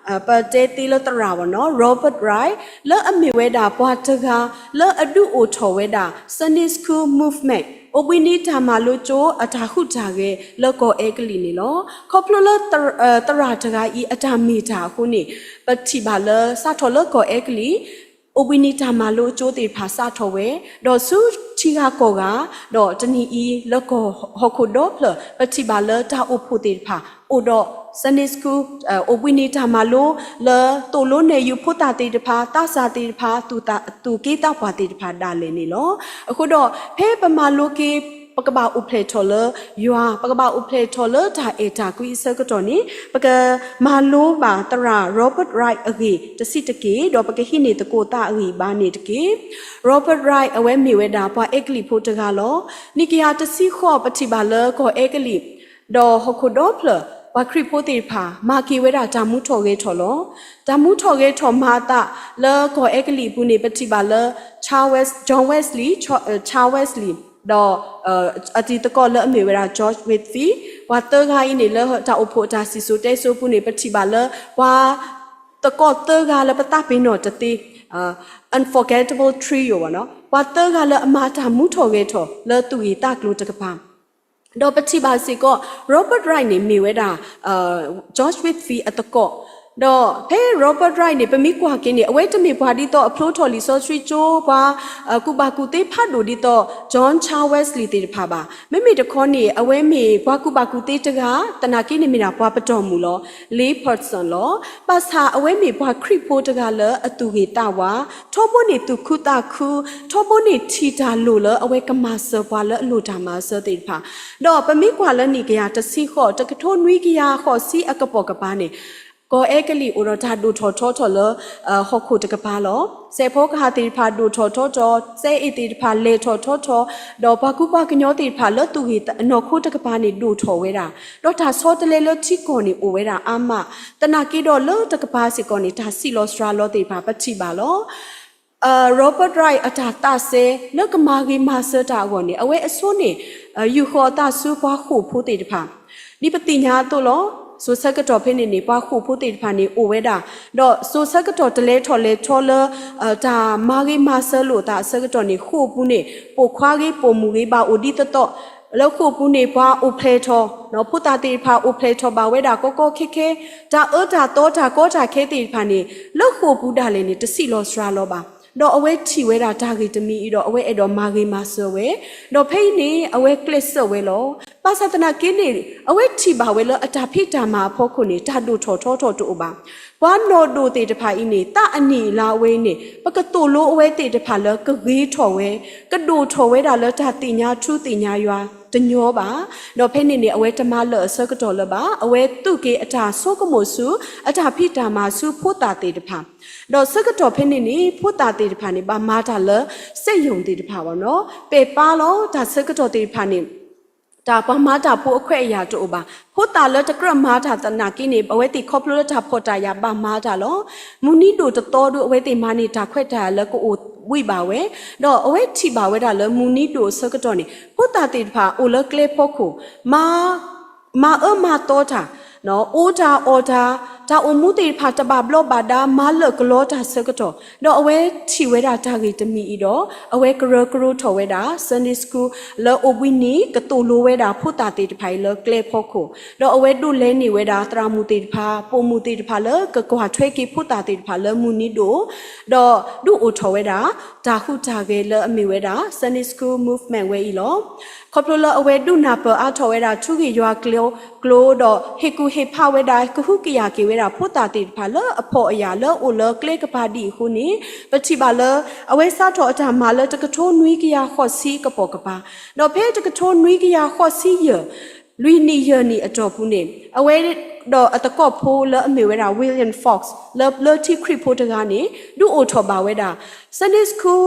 ပတဲသ့လၢသရၣ်ဘၣ်နီၤ, Robert Wright လၢအမ့ၢ်ဝဲဒၣ်ပှၤတဂၤလၢအဒုးအိၣ်ထီၣ်ဝဲဒၣ် Sunday School Movement အိၣ်ဘှံးနံၤတၢ်မၤလိကၠိအတၢ်ဟူးတၢ်ဂဲၤလၢကီၢ်အဲကလံးန့ၣ်လီၤ. ခီဖျိလၢ သရၣ်တဂၤအံၤအတၢ်မ့ၢ်တၢ်အဃိန့ၣ်, ပထံၣ်ဘၣ်လၢစးထီၣ်လၢကီၢ်အဲကလံး အိၣ်ဘှံးနံၤတၢ်မၤလိကၠိသ့ၣ်တဖၣ်စးထီၣ်ဝဲ, ဒီးဆူထံဂၤကီၢ်ဂၤ, ဒီးတနံၤအံၤလၢကီၢ်ဟီၣ်ခိၣ်ဒီဖျၢၣ် ပထံၣ်ဘၣ်လၢတၢ်အိၣ်ဖှိၣ်သ့ၣ်တဖၣ် အိၣ်ဒီး Sunday School, အိၣ်ဘှံးနံၤတၢ်မၤလိ လၢသိၣ်လိနဲၣ်ယုာ်ဖိသၣ်သ့ၣ်တဖၣ်, သးစၢ်သ့ၣ်တဖၣ်, သူၣ်က့သးပှၢ်သ့ၣ်တဖၣ်ဒၣ်လဲာ်န့ၣ်လီၤ. အဃိဒီး ဖဲပမၤလိက့ၤ ပကဘၣ်အိၣ်ဖျဲၣ်ထီၣ်လၢယွၤ, ပကဘၣ်အိၣ်ဖျဲၣ်ထီၣ်လၢတၢ်အဲၣ်တၢ်ကွံအဆၢကတီၢ်န့ၣ်, ပကမၤလိဘၣ်သရၣ် Robert Wright အဂ့ၢ်တဆံးတက့ၢ်, ဒီးပကဟံးန့ၢ်သကိးသးအဂံၢ်အဘါန့ၣ်တက့ၢ်. Robert Wright အဝဲမ့ၢ်ဝဲဒၣ်ပှၤအဲကလံးဖိတဂၤလီၤ. နံၣ်ကယၤတဆံဃိး ပထံၣ်ဘၣ်လၢကီၢ်အဲကလံး, ဒီးဟီၣ်ခိၣ်ဒီဖျၢၣ် ပှၤခရံာ်ဖိသ့ၣ်တဖၣ် မၤက့ၤဝဲဒၣ်တၢ်မူထီၣ်ဂဲၤထီၣ်လီၤ. တၢ်မူထီၣ်ဂဲၤထီၣ်မၤအသးလၢကီၢ်အဲကလံးအပူၤန့ၣ် ပထံၣ်ဘၣ်လၢ Charles Wes-, John Wesley, Charles Wesley, ဒီး အတံၤသကိးလၢအမ့ၢ်ဝဲဒၣ် George Whitefield, ပှၤသၢဂၤအံၤန့ၣ် လၢတၢ်အိၣ်ဖှိၣ်အတၢ်စံၣ်စိၤတဲစိၤအပူၤန့ၣ် ပထံၣ်ဘၣ်လၢ ပှၤသကိးသၢဂၤလၢပသးပ့ၤနီၣ်တသ့, unforgettable trio ဘၣ်နီၤ, ပှၤသၢဂၤလၢအမၤတၢ်မူထီၣ်ဂဲၤထီၣ်လၢသူၣ်ဂ့ၢ်သးကျိၤတကပၤ ဒီးပထံၣ်ဘၣ်စ့ၢ်ကီး Robert Wright န့ၣ် မ့ၢ်ဝဲဒၣ် George Whitefield အသကိး, ဒီးဖဲ Robert Wright န့ၣ် ပမ့ၢ်ကွၢ်က့ၤန့ၣ် အဝဲတမ့ၢ်ပှၤဒ်သိးအဖျိထီၣ်လံာ်စီဆှံကၠိ, ပှၤကူၣ်ဘၣ်ကူၣ်သ့ဖးဒိၣ်ဒ်သိး John Charles Wesley သ့ၣ်တဖၣ်ဘၣ်. မ့မ့ၢ်တခီန့ၣ် အဝဲမ့ၢ်ပှၤကူၣ်ဘၣ်ကူၣ်သ့တဂၤ, သနာ်က့န့ၣ်မ့ၢ်ဒၣ်ပှၤပတီၢ်မုၢ်လီၤ, lay person လီၤ. ဘၣ်ဆၣ်အဝဲမ့ၢ်ပှၤခရံာ်ဖိတဂၤလၢအသူၣ်ဂ့ၤသးဝါ, ထီဘိန့ၣ်သူၣ်ခုသးခု, ထီဘိန့ၣ်ထံၣ်တၢ်လိၣ်လၢအဝဲကမၤစၢၤပှၤလၢအလိၣ်တၢ်မၤစၢၤသ့ၣ်တဖၣ်, ဒီးပမ့ၢ်ကွၢ်လၢနံၣ်ကယၤတဆံဃိး တကထိနွံကယၤဃိးဆံအကပိာ်ကပၤန့ၣ်, ကီၢ်အဲကလံးအိၣ်ဒီးတၢ်ဒိၣ်ထီၣ်ထီထီၣ်လၢ ဟီၣ်ခိၣ်တကပၤလီၤ. စဲးဖီကဟၣ်သ့ၣ်တဖၣ်ဒိၣ်ထီၣ်ထီထီၣ်, စဲအ့ၣ်သ့ၣ်တဖၣ်လဲၤထီၣ်ထီထီၣ်, ဒီးပှၤကူပှၤကညီသ့ၣ်တဖၣ်လၢသူၣ်ဂ့ၢ်အနီၢ်ခိတကပၤန့ၣ်ဒိၣ်ထီၣ်ဝဲဒၣ်, ဒီးတၢ်ဆီတလဲလၢထံကီၢ်န့ၣ်အိၣ်ဝဲဒၣ်အါမး, သနာ်က့ဒီးလၢတကပၤစ့ၢ်ကီးန့ၣ် တၢ်ဆံးလီၤစှၤလီၤသ့ၣ်တဖၣ် ပထံၣ်ဘၣ်လီၤ. Robert Wright အတၢ်သးစဲလၢကမၤဂ့ၤမၤစၢၤတၢ်အဂီၢ်န့ၣ် အဝဲအဆိန့ၣ် ယူာ်ဃီၤအသးဆူပှၤဃိာ်ဖိသ့ၣ်တဖၣ်, ဒ်ပသ့ၣ်ညါအသိးလီၤ. စိၤဆၢကတီၢ်ဖဲန့ၣ်န့ၣ် ပှၤဃိာ်ဖိသ့ၣ်တဖၣ်န့ၣ်အိၣ်ဝဲဒၣ်, ဒီးစိၤဆၢကတီၢ်တလဲၤထီၣ်လဲၤထီလၢ တၢ်မၤဂ့ၤမၤစၢၤလိာ်အသးအဆၢကတီၢ်န့ၣ် ဃိာ်အပူၤန့ၣ် ပိာ်ခွါဂ့ၤပိာ်မုၣ်ဂ့ၤ ဘၣ်အိၣ်ဒ်သိးသိး, လၢဃိာ်အပူၤန့ၣ် ပှၤအိၣ်ဖျဲၣ်ထီၣ်, ဖိသၣ်သ့ၣ်တဖၣ်အိၣ်ဖျဲၣ်ထီၣ်ဘၣ်ဝဲဒၣ်ကီကီခဲခဲ, တၢ်အၢတၢ်သီတၢ်ကီတၢ်ခဲသ့ၣ်တဖၣ်န့ၣ် လၢဃိာ်အပူၤဒၣ်လဲာ်န့ၣ် တဆံးလီၤစှၤလီၤဘၣ်. ဒီးအဝဲထံၣ်ဝဲဒၣ်တၢ်ဂ့ၢ်တမံၤအံၤဒီး အဝဲအဲၣ်ဒိးမၤဂ့ၤမၤစၢၤဝဲ, ဒီးဖဲအံၤန့ၣ် အဝဲကျဲးစၢးဝဲလီၤ. ဘၣ်ဆၣ်သနာ်က့န့ၣ် အဝဲထံၣ်ဘၣ်ဝဲလၢအတၢ်ဖံးတၢ်မၤအဖီခိၣ်န့ၣ် တၢ်ဒိၣ်ထီၣ်ထီထီၣ်တအိၣ်ဘၣ်. ပှၤနီၢ်ဒိၣ်သ့ၣ်တဖၣ်အံၤန့ၣ် သးအနံၣ်အလါဝဲအံၤန့ၣ် ပကသိၣ်လိအဝဲသ့ၣ်တဖၣ်လၢကဂ့ၤထီၣ်ဝဲ, ကဒိၣ်ထီၣ်ဝဲဒၣ်လၢတၢ်သ့ၣ်ညါထူသ့ၣ်ညါယွၤတညီဘၣ်. ဒီးဖဲန့ၣ်န့ၣ် အဝဲတမၤလၢာ်အဆၢကတီၢ်လၢၤဘၣ်. အဝဲသူၣ်က့ၤအတၢ်ဆိကမိၣ်ဆူ အတၢ်ဖံးတၢ်မၤဆူဖိသၣ်သ့ၣ်တဖၣ်, ဒီးဆၢကတီၢ်ဖဲန့ၣ်န့ၣ် ဖိသၣ်သ့ၣ်တဖၣ်န့ၣ် ဘၣ်မၤတၢ်လၢ စက်ရုံသ့ၣ်တဖၣ်ဘၣ်နီၤ, ပဲာ်ပါလီၤ. တၢ်ဆၢကတီၢ်သ့ၣ်တဖၣ်န့ၣ် တၢ်ပှၤမၤတၢ်ဖိအခွဲးအယာ်တအိၣ်ဘၣ်. ဖိသၣ်လၢတကြၢးမၤတၢ်သနာ်က့န့ၣ် အဝဲသ့ၣ်ခီဖျိလၢတၢ်ဖှီၣ်တၢ်ယာ်ဘၣ်မၤတၢ်လီၤ. မုၢ်နံၤဒိၣ်တသီဒု အဝဲသ့ၣ်မၤန့ၢ်တၢ်ခွဲးတၢ်ယာ်လၢကအိၣ်ဘှံးဘၣ်ဝဲ, ဒီးအဝဲထံၣ်ဘၣ်ဝဲဒၣ်လၢမုၢ်နံၤဒိၣ်အဆၢကတီၢ်န့ၣ် ဖိသၣ်သ့ၣ်တဖၣ်အိၣ်လၢကျဲဖီခိၣ် မၤအၢမၤသီတၢ် အိၣ်တၢ်အီၣ်တၢ်, တၢ်အိၣ်မူသ့ၣ်တဖၣ်တဘၣ်ဘျီးဘၣ်ဒါ မၤလၢာ်ကလီတၢ်ဆၢကတီၢ်, ဒီးအဝဲထံၣ်ဝဲဒၣ်တၢ်ဂ့ၢ်တမံၤအံၤဒီး အဝဲကရၢကရိထီၣ်ဝဲဒၣ် Sunday School လၢအိၣ်ဘှံးနံၤ ကသိၣ်လိဝဲဒၣ်ဖိသၣ်သ့ၣ်တဖၣ်အံၤလၢကျဲဖီခိၣ်, ဒီးအဝဲဒိးလဲန့ၢ်ဝဲဒၣ်သရၣ်မုၣ်သ့ၣ်တဖၣ် ပိာ်မုၣ်သ့ၣ်တဖၣ်လၢကကွၢ်ထွဲက့ၤဖိသၣ်သ့ၣ်တဖၣ်လၢမုၢ်နံၤဒိၣ် ဒီးဒုးအိၣ်ထီၣ်ဝဲဒၣ် တၢ်ဟူးတၢ်ဂဲၤလၢအမ့ၢ်ဝဲဒၣ် Sunday School Movement ဝဲအံၤလီၤ. ခီဖျိလၢအဝဲဒုးနၢ်ပၢၢ်အါထီၣ်ဝဲဒၣ် ထူဂ့ၢ်ယွၤကျိၤ, ကျိၤဒီး ဟ့ၣ်ကူၣ်ဟ့ၣ်ဖးဝဲဒၣ် ကဟုကယာ်က့ၤဝဲဒၣ် ဖိသၣ်သ့ၣ်တဖၣ်လၢအဖှီၣ်အယာ်လၢအအိၣ်လၢကျဲကပၤဒ်အံၤအဃိန့ၣ်, ပထံၣ်ဘၣ်လၢ အဝဲစးထီၣ်အတၢ်မၤလၢတကထိနွံကယၤဃိးဆံကပိာ်ကပၤ, ဒီးဖဲတကထိနွံကယၤဃိးဆံယဲၢ် လွံၢ်နံၣ်ယဲၢ်နံၣ်အတီၢ်ပူၤန့ၣ် အဝဲဒီးအသကိးဖိလၢအမ့ၢ်ဝဲဒၣ် William Fox လၢလၢထံခရံာ်ဖိတဂၤန့ၣ် ဒုးအိၣ်ထီၣ်ဘၣ်ဝဲဒၣ် Sunday School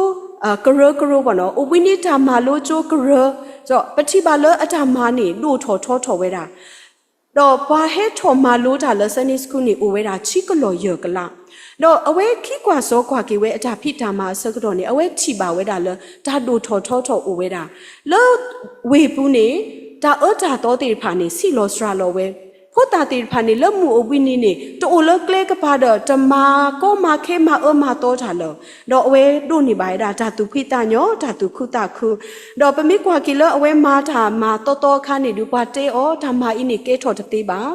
ကရၢကရိ အိၣ်ဘှံးနံၤတၢ်မၤလိကၠိကရၢ, ဒီးပထံၣ်ဘၣ်လၢအတၢ်မၤန့ၣ် ဒိၣ်ထီၣ်ထီထီၣ်ဝဲဒၣ် ဒီးပှၤဟဲထီၣ်မၤလိတၢ်လၢ Sunday School န့ၣ် အိၣ်ဝဲဒၣ် ဆံကလီၢ်ယဲၢ်ကလး, ဒီးအဝဲခံကွၢ်စီကွၢ်က့ၤဝဲအတၢ်ဖံးတၢ်မၤအဆၢကတီၢ်န့ၣ် အဝဲထံၣ်ဘၣ်ဝဲဒၣ်လၢ တၢ်ဒိၣ်ထီၣ်ထီထီၣ်အိၣ်ဝဲဒၣ်, လၢဝ့ၢ်ပူၤန့ၣ် တၢ်အၢတၢ်သီသ့ၣ်တဖၣ်န့ၣ် ဆံးလီၤစှၤလီၤဝဲ, ဖိသၣ်သ့ၣ်တဖၣ်န့ၣ် လၢမုၢ်အိၣ်ဘှံးနံၤန့ၣ် တအိၣ်လၢကျဲကပၤဒီး တမၤကီမၤခဲမၤအၢမၤသီတၢ်လၢၤ, ဒီးအဝဲဒိးန့ၢ်ဘၣ်ဝဲဒၣ် တၢ်သူၣ်ဖှံသးညီ တၢ်သူၣ်ခုသးခု, ဒီးပမ့ၢ်ကွၢ်က့ၤလၢအဝဲမၤတၢ်မၤသီသီအခါန့ၣ်ဒုး ပှၤတဲအီၤ တၢ်မၤအံၤန့ၣ် ကဲထီၣ်တသ့ဘၣ်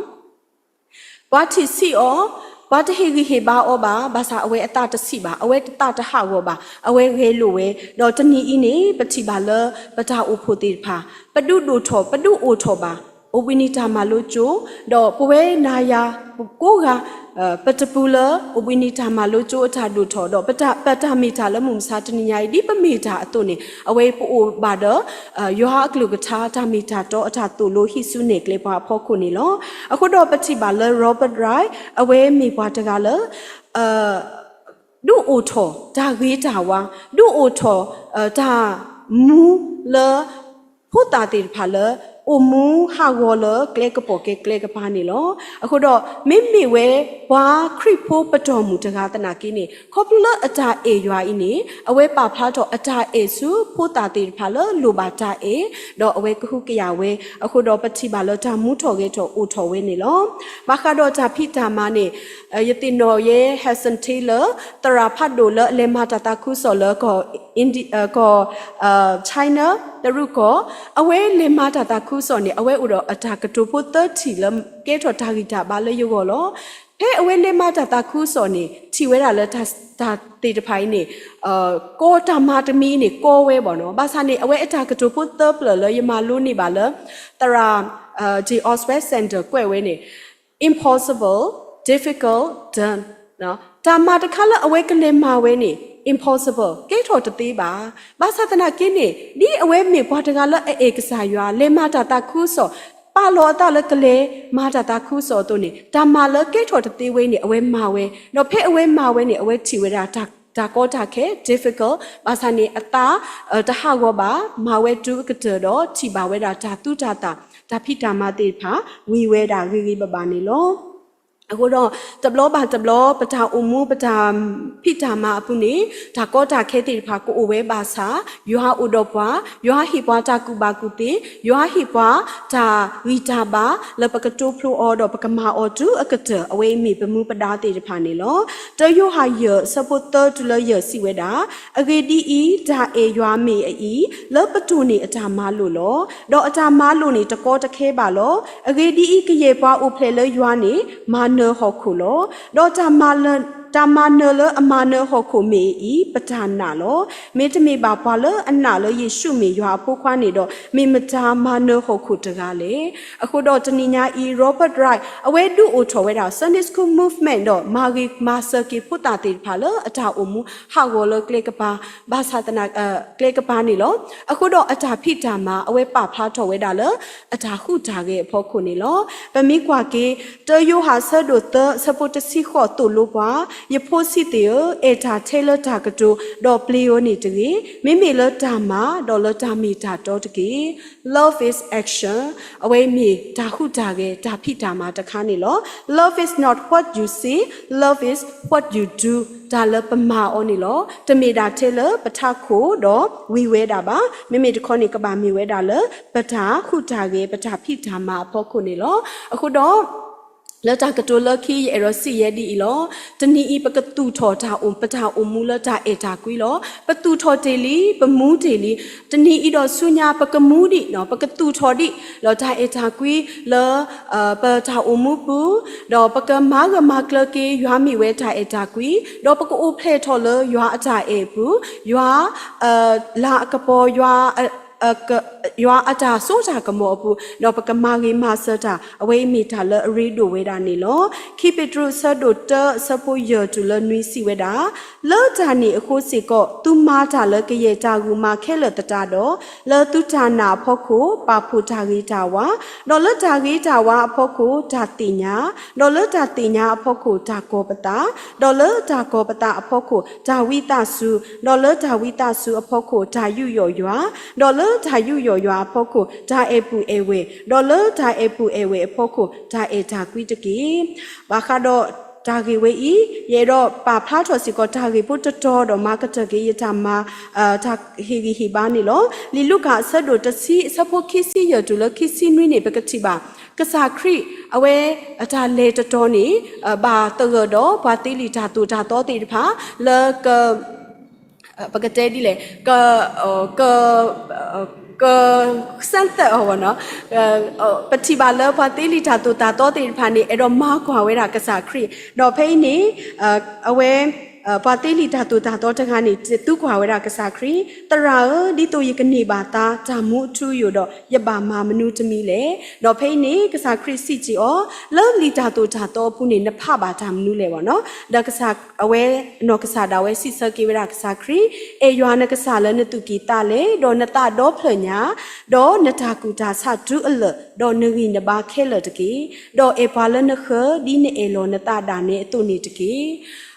ပှၤထံၣ်ဆံးအီၤ, ပှၤတဟ့ၣ်ဂံၢ်ဟ့ၣ်ဘါအီၤဘၣ်, ဘၣ်ဆၣ်အဝဲအသးတဆံးဘၣ်, အဝဲအသးတဟးဂီၤဘၣ်, အဝဲဂဲၤလိာ်ဝဲ, ဒီးတနံၤအံၤန့ၣ် ပထံၣ်ဘၣ်လၢပတၢ်အိၣ်ဖှိၣ်သ့ၣ်တဖၣ် ပဒုးဒိၣ်ထီၣ် ပဒုးအိၣ်ထီၣ်ဘၣ် အိၣ်ဘှံးနံၤတၢ်မၤလိကၠိ, ဒီးပဝဲနၤယၤကိးဂၤ ပတပူၤလၢ အိၣ်ဘှံးနံၤတၢ်မၤလိကၠိအတၢ်ဒိၣ်ထီၣ်, ဒီးပတၢ်မ့ၢ်တၢ်လၢမုၢ်မဆါတနံၤညါအံၤ ဒ်ပမ့ၢ်တၢ်အသိးန့ၣ် အဝဲပအိၣ်ဘၣ်ဒီး ယွၤအကလုၢ်ကထါ တၢ်မ့ၢ်တၢ်တီအတၢ်သိၣ်လိဟံးစုနဲၣ်ကျဲပှၤအဖီခိၣ်န့ၣ်လီၤ. အဃိဒီးပထံၣ်ဘၣ်လၢ Robert Wright အဝဲမ့ၢ်ပှၤတဂၤလၢ ဒုးအိၣ်ထီၣ်တၢ်ဂ့ၤတၢ်ဝါ, ဒုးအိၣ်ထီၣ် တၢ်မူလၢ ဖိသၣ်သ့ၣ်တဖၣ်လၢ အိၣ်မူဟးဂီၤလၢကျဲကပီၤကဲကျဲကပၤန့ၣ်လီၤ. အဃိဒီး မ့မ့ၢ်ဝဲပှၤခရံာ်ဖိပတီၢ်မုၢ်တဂၤသနာ်က့န့ၣ် ခီဖျိလၢအတၢ်အဲၣ်ယွၤအံၤန့ၣ် အဝဲပာ်ဖျါထီၣ်အတၢ်အဲၣ်ဆူဖိသၣ်သ့ၣ်တဖၣ်လၢလိၣ်ဘၣ်တၢ်အဲၣ်, ဒီးအဝဲကဟုကယာ်ဝဲ, အဃိဒီးပထံၣ်ဘၣ်လၢတၢ်မူထီၣ်ဂဲၤထီၣ်အိၣ်ထီၣ်ဝဲန့ၣ်လီၤ. ဘၣ်ဃးဒီးတၢ်ဖံးတၢ်မၤန့ၣ် ယသ့ၣ်နီၣ်ယဲ Hudson Taylor သရၣ်ဖးဒိၣ်လၢအလဲၤမၤတၢ်သးခုကစီၣ်လၢကီၢ် Indi- ကီၢ် China တရူးကီၢ်, အဝဲလဲၤမၤတၢ်သးခုကစီၣ်န့ၣ် အဝဲအိၣ်ဒီးအတၢ်ကတိၤဖိသၢထံၣ်လၢကဲထီၣ်တၢ်ဂံၢ်တၢ်ဘါလၢယဂီၢ်လီၤ. ဖဲအဝဲလဲၤမၤတၢ်သးခုကစီၣ်န့ၣ် ထံၣ်ဝဲဒၣ်လၢ တၢ်သ့ၣ်တဖၣ်အံၤန့ၣ် ကီတၢ်မၤတမံၤအံၤန့ၣ် ကီဝဲဘၣ်နီၤ. ဘၣ်ဆၣ်န့ၣ် အဝဲအတၢ်ကတိၤဖိသၢပျၢၢ်လၢယမၤလိန့ၢ်ဘၣ်လၢ သရၣ် Jane Oswald Sanders ကွဲးဝဲန့ၣ် impossible, difficult, done တၢ်မၤတခါလၢအဝဲကလဲၤမၤဝဲန့ၣ် impossible ကဲထီၣ်တသ့ဘၣ်. ဘၣ်ဆၣ်သနာ်က့န့ၣ် ဒ်အဝဲမ့ၢ်ပှၤတဂၤလၢအအဲၣ်ကစၢ်ယွၤ လဲၤမၤတၢ်သးခုကစီၣ် ပာ်လီၤအသးလၢကလဲၤမၤတၢ်သးခုကစီၣ်အသိးန့ၣ် တၢ်မၤလၢကဲထီၣ်တသ့ဝဲအံၤန့ၣ် အဝဲမၤဝဲ, ဒီးဖဲအဝဲမၤဝဲန့ၣ် အဝဲထံၣ်ဝဲဒၣ်တၢ်ကီတၢ်ခဲ difficult ဘၣ်ဆၣ်န့ၣ် အသးတဟးဂီၤဘၣ်, မၤဝဲတုၤအကတၢၢ်ဒီး ထံၣ်ဘၣ်ဝဲဒၣ်တၢ်သူတၢ်သၣ်, တၢ်ဖံးတၢ်မၤသ့ၣ်တဖၣ် ဝံၤဝဲဒၣ်ဂ့ၤဂ့ၤဘၣ်ဘၣ်န့ၣ်လီၤ. အဃိဒီး တဘျီဘၣ်တဘျီ ပတၢ်အိၣ်မူ ပတၢ်ဖံးတၢ်မၤအပူၤန့ၣ် တၢ်ကီတၢ်ခဲသ့ၣ်တဖၣ်ကအိၣ်ဝဲဘၣ်ဆၣ် ယွၤအိၣ်ဒီးပှၤ, ယွၤဟ့ၣ်ပှၤတၢ်ကူၣ်ဘၣ်ကူၣ်သ့, ယွၤဟ့ၣ်ပှၤတၢ်ဂံၢ်တၢ်ဘါ လၢပကတိဖျိအီၤဒီးပကမၤအီၤတုၤအကတၢၢ် အဝဲအံၤမ့ၢ်ပမူပဒါသ့ၣ်တဖၣ်န့ၣ်လီၤ. တၢယိၤဟၣ်ယဲၢ် အဆၢဖိသၢတုၤလၢယဲၢ်စံးဝဲဒၣ်, အဂ့ၢ်ဒ်အံၤ, တၢ်အဲၣ်ယွၤမ့ၢ်အအံၤ, လၢပတိၢ်န့ၢ်အတၢ်မၤလိာ်လီၤ. ဒီးအတၢ်မၤလိာ်န့ၣ်တကီတခဲဘၣ်လီၤ. အဂ့ၢ်ဒ်အံၤ, ကယဲၢ်ပှၤအိၣ်ဖျဲၣ်လၢယွၤန့ၣ် မၤနၢၤဟီၣ်ခိၣ်လီၤ. ဒီးတၢ်မၤနၢၤလၢအမၤနၢၤဟီၣ်ခိၣ်မ့ၢ်အအံၤ, ပတၢ်နာ်လီၤ. မ့တမ့ၢ်ဘၣ်ပှၤလၢအနာ်လၢယ့ၣ်ၡူးမ့ၢ်ယွၤအဖိခွါန့ၣ်ဒီး မ့ၢ်မတၤမၤနၢၤဟီၣ်ခိၣ်တဂၤလဲၣ်. အဃိဒီးတနံၤညါအံၤ Robert Wright အဝဲဒုးအိၣ်ထီၣ်ဝဲဒၣ် Sunday School Movement ဒီးမၤဂ့ၤမၤစၢၤက့ၤဖိသၣ်သ့ၣ်တဖၣ်လၢ အတၢ်အိၣ်မူဟးဂီၤလၢကျဲကပၤ ဘၣ်ဆၣ်သနာ် ကျဲကပၤန့ၣ်လီၤ. အဃိဒီးအတၢ်ဖံးတၢ်မၤ အဝဲပာ်ဖျါထီၣ်ဝဲဒၣ်လၢ အတၢ်ဟူးတၢ်ဂဲၤအဖီခိၣ်န့ၣ်လီၤ. ပမ့ၢ်ကွၢ်က့ၤ တၢယိၤဟၣ်ဆၢဒိၣ်သၢ ဆၢဖိတဆံဃိးသိၣ်လိပှၤ, ယဖိဆံးသ့ၣ်ဧၢ, အဲၣ်တၢ်ထဲလၢတၢ်ကတိၤ, ဒီးပျ့ၤအီၤန့ၣ်တဂ့ၤ, မ့မ့ၢ်လၢတၢ်မၤ, ဒီးလၢတၢ်မ့ၢ်တၢ်တီတက့ၢ်. Love is action. အဝဲမ့ၢ်တၢ်ဟူးတၢ်ဂဲၤ တၢ်ဖံးတၢ်မၤတခါန့ၣ်လီၤ. Love is not what you say, love is what you do. တၢ်လၢပမၤအီၤန့ၣ်လီၤ. တမ့ၢ်ဒၣ်ထဲလၢပထးခိၣ်ဒီးဝံၤဝဲဒၣ်ဘၣ်. မ့မ့ၢ်တခီန့ၣ် ကဘၣ်မ့ၢ်ဝဲဒၣ်လၢ ပတၢ်ဟူးတၢ်ဂဲၤ ပတၢ်ဖံးတၢ်မၤအဖီခိၣ်န့ၣ်လီၤ. အဃိဒီး လၢတၢ်ကတိၤလၢခံ ယအဲၣ်ဒိးစံးယဲဒ်အံၤလီၤ. တနံၤအံၤ ပကသူၣ်ထီၣ်တၢ်အိၣ် ပတၢ်အိၣ်မူလၢတၢ်အဲၣ်တၢ်ကွံလီၤ. ပသူၣ်ထီၣ်တ့ၢ်လံ, ပမူတ့ၢ်လံ. တနံၤအံၤဒီးဆူညါ ပကမူဒံး, ပကသူၣ်ထီၣ်ဒံး လၢတၢ်အဲၣ်တၢ်ကွံလၢ ပတၢ်အိၣ်မူပူၤ, ဒီးပကမၤဂၢၢ်မၤကျၢၤက့ၤ ယွၤမ့ၢ်ဝဲတၢ်အဲၣ်တၢ်ကွံ, ဒီးပကအိၣ်ဖျဲၣ်ထီၣ်လၢယွၤအတၢ်အဲၣ်အပူၤ, ယွၤ လၤအကပီၤ ယွၤအတၢ်စိတၢ်ကမီၤအပူၤ, ဒီးပကမၤဂ့ၤမၤစၢၤတၢ်, အဝဲအံၤမ့ၢ်တၢ်လၢအရ့ဒိၣ်ဝဲဒၣ်န့ၣ်လီၤ. ခံပ့းတရူး အဆၢဒိၣ်တၢ အဆၢဖိယဲၢ်တုၤလၢနွံ စံးဝဲဒၣ်, လၢတၢ်န့ၣ်အဃိစ့ၢ်ကီး သုမၤတၢ်လၢကယဲၢ်တၢ်ဂုာ်မၤခဲလၢာ်သတးဒီး, လၢသုတၢ်နာ်အဖီခိၣ် ပာ်ဖှိၣ်တၢ်ဂ့ၤတၢ်ဝါ, ဒီးလၢတၢ်ဂ့ၤတၢ်ဝါအဖီခိၣ် တၢ်သ့ၣ်ညါ, ဒီးလၢတၢ်သ့ၣ်ညါအဖီခိၣ် တၢ်ကီၤပသး, ဒီးလၢတၢ်ကီၤပသးအဖီခိၣ် တၢ်ဝံသးစူၤ, ဒီးလၢတၢ်ဝံသးစူၤအဖီခိၣ် တၢ်ယူးယီၣ်ယွၤ, ဒီးလၢတၢ်ယူးယီၣ်ယွၤအဖီခိၣ် တၢ်အဲၣ်ပုၢ်အဲၣ်ဝဲၢ်, ဒီးလၢတၢ်အဲၣ်ပုၢ်အဲၣ်ဝဲၢ်အဖီခိၣ် တၢ်အဲၣ်တၢ်ကွံတက့ၢ်. ဘၣ်ဃးဒီးတၢ်ဂ့ၢ်ဝဲအံၤ ယအဲၣ်ဒိးပာ်ဖျါထီၣ်စ့ၢ်ကီး တၢ်ဂ့ၢ်ဖိတတီၤဒီး မၤကတၢၢ်က့ၤယတၢ်မၤ တၢ်ဟ့ၣ်ဂံၢ်ဟ့ၣ်ဘါန့ၣ်လီၤ. လံာ်လူၤကၣ် အဆၢဒိၣ်တဆံ အဆၢဖိခံဆံယဲၢ်တုၤလၢခံဆံနွံန့ၣ် ပကထံၣ်ဘၣ် ကစၢ်ခရံာ် အဝဲအတၢ်လဲၤတတီၤန့ၣ် ဘၣ်သဂၢၢ်ဒီးပှၤသ့လံာ်တၢ်သိၣ်တၢ်သီသ့ၣ်တဖၣ် လၢ ပကတဲဒ်လဲၣ်, က က ကစၢ်သၢအီၤဝဲနီၤ, ပထံၣ်ဘၣ်လၢပှၤသ့လံာ်တၢ်သိၣ်တၢ်သီသ့ၣ်တဖၣ်န့ၣ် အဲၣ်ဒိးမၤကွၢ်ဝဲဒၣ်ကစၢ်ခရံာ်, ဒီးဖဲအံၤန့ၣ် အဝဲ ပှၤသ့လံာ်တၢ်သိၣ်တၢ်သီတဂၤန့ၣ် စံးကွၢ်ဝဲဒၣ်ကစၢ်ခရံာ်, သရၣ်ဧၢ, ဒ်သိးယကန့ၢ်ဘၣ်သါ တၢ်မူအထူအယိာ်ဒီး ယဘၣ်မၤမနုၤတမံၤလဲၣ်. ဒီးဖဲအံၤန့ၣ် ကစၢ်ခရံာ်စံးက့ၤအီၤ, လၢလံာ်တၢ်သိၣ်တၢ်သီအပူၤန့ၣ် နဖးဘၣ်တၢ်မနုၤလဲၣ်ဝဲနီၤ. ဒီးကစၢ် အဝဲအနီၢ်ကစၢ်ဒၣ်ဝဲစံးဆၢက့ၤဝဲဒၣ်ကစၢ်ခရံာ်, အဲၣ်ယွၤနကစၢ်လၢနသူၣ်ကံၢ်သးလဲ, ဒီးနသးဒီဖျၢၣ်ညါ, ဒီးနတၢ်ကူၣ်တၢ်ဆးတုၤအလၢာ်, ဒီးနဂံၢ်နဘါခဲလၢာ်တက့ၢ်. ဒီးအဲၣ်ပှၤလၢနဃၢၤ ဒ်နအဲၣ်လီၤနသးဒၣ်နဲအသိးန့ၣ်တက့ၢ်.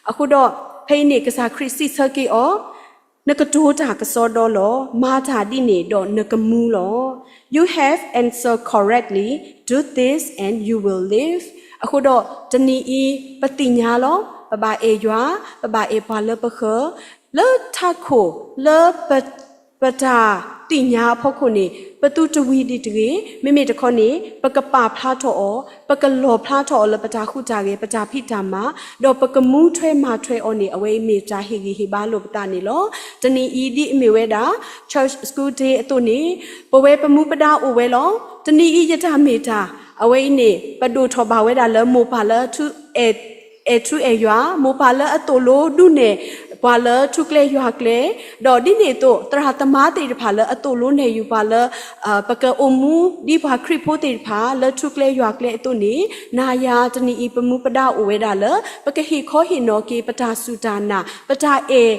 အဃိဒီး ဖဲအံၤန့ၣ် ကစၢ်ခရံာ်စံးဆၢက့ၤအီၤ, နကတိၤတၢ်ကစီဒီလီၤ. မၤတၢ်ဒ်န့ၣ်ဒီး နကမူလီၤ. You have answered correctly. Do this and you will live. အဃိဒီး တနံၤအံၤ ပသ့ၣ်ညါလီၤ. ပဘၣ်အဲၣ်ယွၤ, ပဘၣ်အဲၣ်ပှၤလၢပဃၢၤ, လၢထးခိၣ် လၢ ပတၢ်သ့ၣ်ညါအဖီခိၣ်န့ၣ် ပသုတဝံၤဒံးတဂ့ၤ. မ့မ့ၢ်တခီန့ၣ် ပကပာ်ဖျါထီၣ်အီၤ, ပကလီၣ်ဖျါထီၣ်အီၤလၢပတၢ်ဟူးတၢ်ဂဲၤ ပတၢ်ဖံးတၢ်မၤ, ဒီးပကမူထွဲမၤထွဲအီၤန့ၣ် အဝဲအံၤမ့ၢ်တၢ်ဟ့ၣ်ဂံၢ်ဟ့ၣ်ဘါလိာ်ပသးန့ၣ်လီၤ. တနံၤအံၤဒ်အမ့ၢ်ဝဲဒၣ် Church School Day အသိးန့ၣ် ပဝဲပမူပဒါအိၣ်ဝဲလီၤ. တနံၤအံၤယတၢ်မ့ၢ်တၢ် အဝဲအံၤန့ၣ် ပဒိၣ်ထီၣ်ဘၣ်ဝဲဒၣ်လၢမိၢ်ပၢ်လၢ အဲၣ်ထူအဲၣ်ယွၤ, မိၢ်ပၢ်လၢအသိၣ်လိဒုးနဲၣ် ပှၤလၢထူကျဲယွၤကျဲ, ဒီးဒ်န့ၣ်အသိး သရၣ်သမါသ့ၣ်တဖၣ်လၢအသိၣ်လိနဲၣ်ယူၤပှၤလၢ ပကအိၣ်မူဒ်ပှၤခရံာ်ဖိသ့ၣ်တဖၣ် လၢထူကျဲယွၤကျဲအသိးန့ၣ်, နၤယၤတနံၤအံၤ ပမူပဒါအိၣ်ဝဲဒၣ်လၢ ပကဟ့ၣ်ခီဟ့ၣ်နီၤက့ၤ ပတၢ်စူၢ်တၢ်နာ်, ပတၢ်အဲၣ်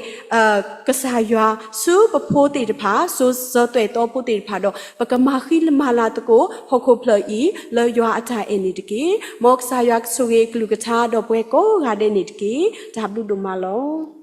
ကစၢ်ယွၤ ဆူပဖိသ့ၣ်တဖၣ်, စိၤသွဲၣ်သီဖိသ့ၣ်တဖၣ်ဒီး ပကမၤဃံမၤလၤသကိး ဟီၣ်ခိၣ်ဖျၢၣ်အံၤ လၢယွၤအတၢ်အဲၣ်န့ၣ်တက့ၢ်. မ်ကစၢ်ယွၤကဆိၣ်ဂ့ၤအကလုၢ်ကထါဒီးပဝဲကိးဂၤဒဲးန့ၣ်တက့ၢ်. တၢ်ဘျုးဒိၣ်မးလီၤ.